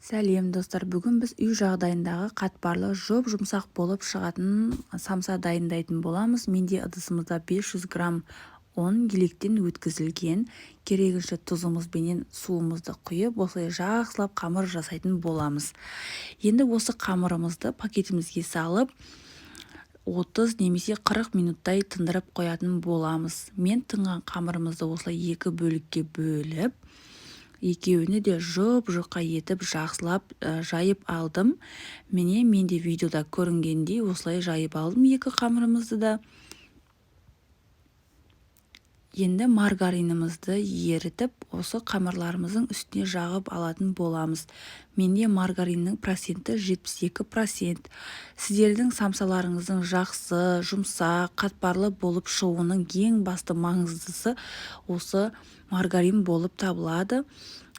Сәлем, достар! Бүгін біз үй жағдайындағы қатпарлы, жұп-жұмсақ болып шығатын самса дайындайтын боламыз. Менде ыдысымызда 500 грамм ұн, електен өткізілген, керегінше тұзымыз бенен суымызды құйып, осылай жақсылап қамыр жасайтын боламыз. Енді осы қамырымызды пакетімізге салып, 30 немесе 40 минуттай тындырып қоятын боламыз. Мен тынған қамырымызды осылай екі бөлікке бөліп, екеуіне де жұп-жұқа етіп жақсылап жайып алдым. Міне, менде видеода көрінгендей осылай жайып алдым екі қамырымызды да. Енді маргаринімізді ерітіп, осы қамырларымыздың үстіне жағып алатын боламыз. Менде маргариннің проценті 72%. Сіздердің самсаларыңыздың жақсы, жұмсақ, қатпарлы болып шығуының ең басты маңыздысы осы маргарин болып табылады.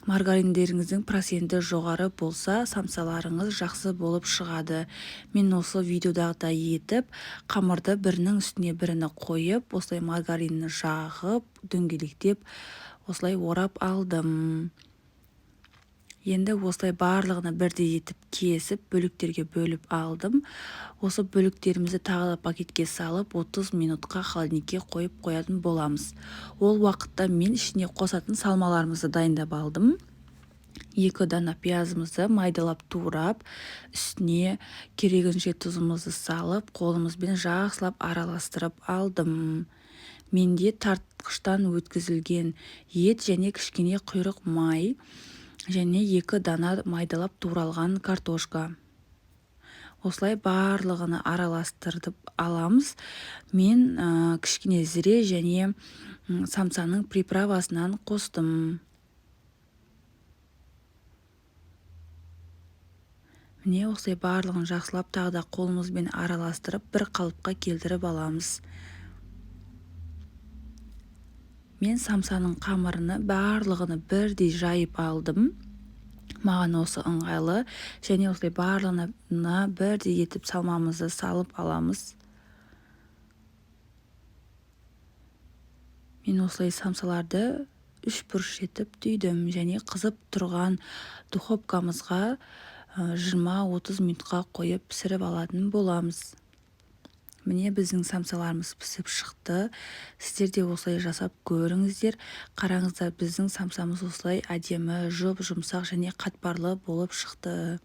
Маргариндеріңіздің проценті жоғары болса, самсаларыңыз жақсы болып шығады. Мен осы видеодағыдай етіп, қамырды бірінің үстіне біріні қойып, осылай маргаринні жағып, дөңгелектеп, осылай орап алдым. Енді осылай барлығını бірдей етіп кесіп, бөліктерге бөліп алдым. Осы бөліктерімізді тағы да пакетке салып, 30 минутқа холодильникке қойып қоятын боламыз. Ол уақытта мен ішіне қосатын салмаларымызды дайындап алдым. 2 дана пиязымызды майдалап турап, үстіне керегінше тұзымызды салып, қолымызбен жақсылап араластырып алдым. Менде тартқыштан өткізілген ет және кішкене құйрық май және 2 дана майдалап туралған картошка. Осылай барлығını араластырып аламыз. Мен кішкене зіре және самсаның приправасынан қостым. Міне, осылай барлығын жақсылап тағы да қолымызбен араластырып, бір қалыпқа келтіріп аламыз. Мен самсаның қамырыны барлығını бірдей жайып алдым. Маған осы ыңғайлы. Және осылай барлығына бірдей етіп салмамызды салып аламыз. Мен осылай самсаларды үш бұрыш етіп түйдім және қызып тұрған духовкамызға 20-30 минутқа қойып пісіріп алатын боламыз. Міне, біздің самсаларымыз пісіп шықты. Сіздер де осылай жасап көріңіздер. Қараңыздар, біздің самсамыз осылай әдемі, жұп-жұмсақ және қатпарлы болып шықты.